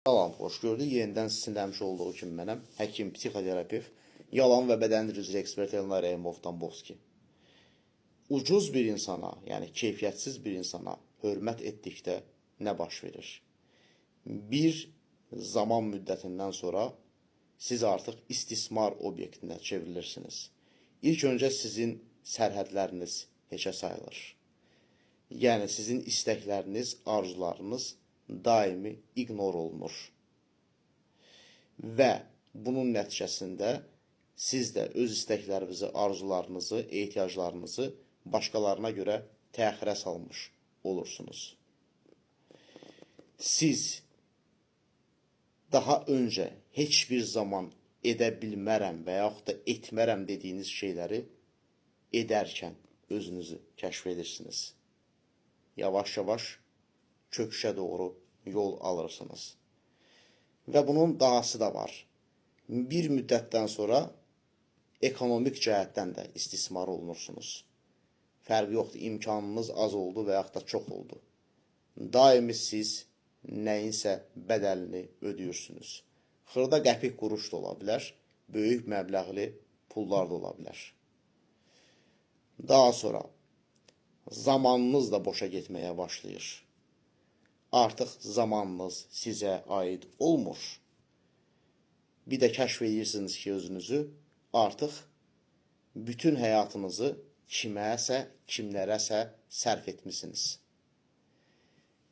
Salam, xoş gördük. Yenidən sizinlə həmişə olduğu kimi mənəm, həkim, psixoterapevt, yalan və bədən dili üzrə ekspert Elnar Rəhimov Tambovski. Ucuz bir insana, yəni keyfiyyətsiz bir insana hörmət etdikdə nə baş verir? Bir zaman müddətindən sonra siz artıq istismar obyektinə çevrilirsiniz. İlk öncə sizin sərhədləriniz heçə sayılır. Yəni sizin istəkləriniz, arzularınız daimi ignor olunur. Və bunun nəticəsində siz də öz istəklərinizi, arzularınızı, ehtiyaclarınızı başqalarına görə təxirə salmış olursunuz. Siz daha öncə heç bir zaman edə bilmərəm və yaxud da etmərəm dediyiniz şeyləri edərkən özünüzü kəşf edirsiniz. Yavaş-yavaş çöküşə doğru yol alırsınız. Və bunun dahası da var. Bir müddətdən sonra ekonomik cəhətdən də istismar olunursunuz. Fərqi yoxdur, imkanınız az oldu və yaxud da çox oldu. Daimi siz nəyinsə bədəlini ödəyirsiniz. Xırda qəpik quruş da ola bilər, böyük məbləğli pullar da ola bilər. Daha sonra zamanınız da boşa getməyə başlayır. Artıq zamanınız sizə aid olmur. Bir də kəşf edirsiniz ki, özünüzü artıq bütün həyatınızı kiməsə, kimlərəsə sərf etmisiniz.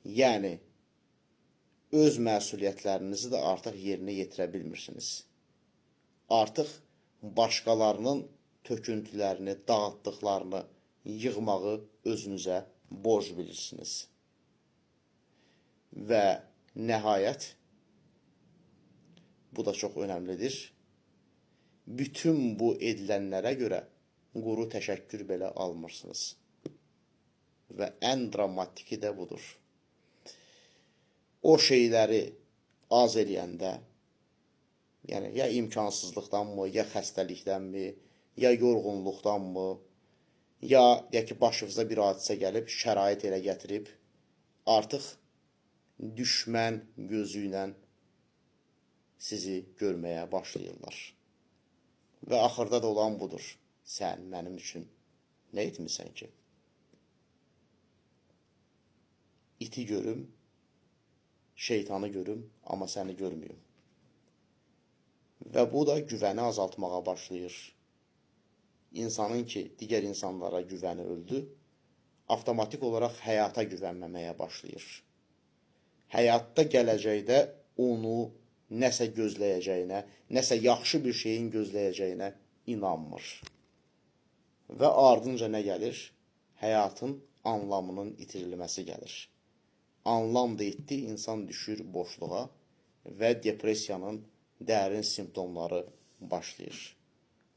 Yəni öz məsuliyyətlərinizi də artıq yerinə yetirə bilmirsiniz. Artıq başqalarının töküntülərini, dağıtdıqlarını yığmağı özünüzə borc bilirsiniz. Və nəhayət, bu da çox önəmlidir. Bütün bu edilənlərə görə quru təşəkkür belə almırsınız. Və ən dramatiki də budur. O şeyləri az eləyəndə, yəni ya imkansızlıqdanmı, ya xəstəlikdənmi, ya yorğunluqdanmı, ya deyək ki, başınıza bir hadisə gəlib, şərait elə gətirib, artıq düşmən gözü ilə sizi görməyə başlayırlar. Və axırda da olan budur. Sən mənim üçün nə etmisən ki? İti görüm, şeytanı görüm, amma səni görmüyüm. Və bu da güvəni azaltmağa başlayır. İnsanın ki, digər insanlara güvəni öldü, avtomatik olaraq həyata güvənməməyə başlayır. Həyatda gələcəkdə onu nəsə gözləyəcəyinə, nəsə yaxşı bir şeyin gözləyəcəyinə inanmır. Və ardınca nə gəlir? Həyatın anlamının itirilməsi gəlir. Anlam da itdi, insan düşür boşluğa və depressiyanın dərin simptomları başlayır.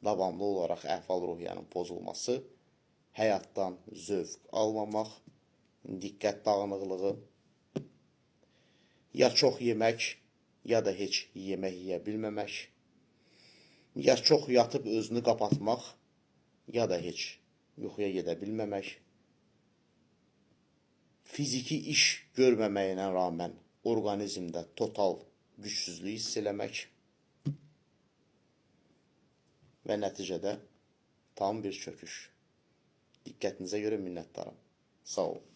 Davamlı olaraq əhval-ruhiyyənin pozulması, həyatdan zövq almamaq, diqqət dağınıqlığı, ya çox yemək, ya da heç yemək yeyə bilməmək, ya çox yatıb özünü qapatmaq, ya da heç yuxuya gedə bilməmək, fiziki iş görməməyinə rağmen orqanizmdə total gücsüzlük hiss eləmək və nəticədə tam bir çöküş. Diqqətinizə görə minnətdaram. Sağ olun.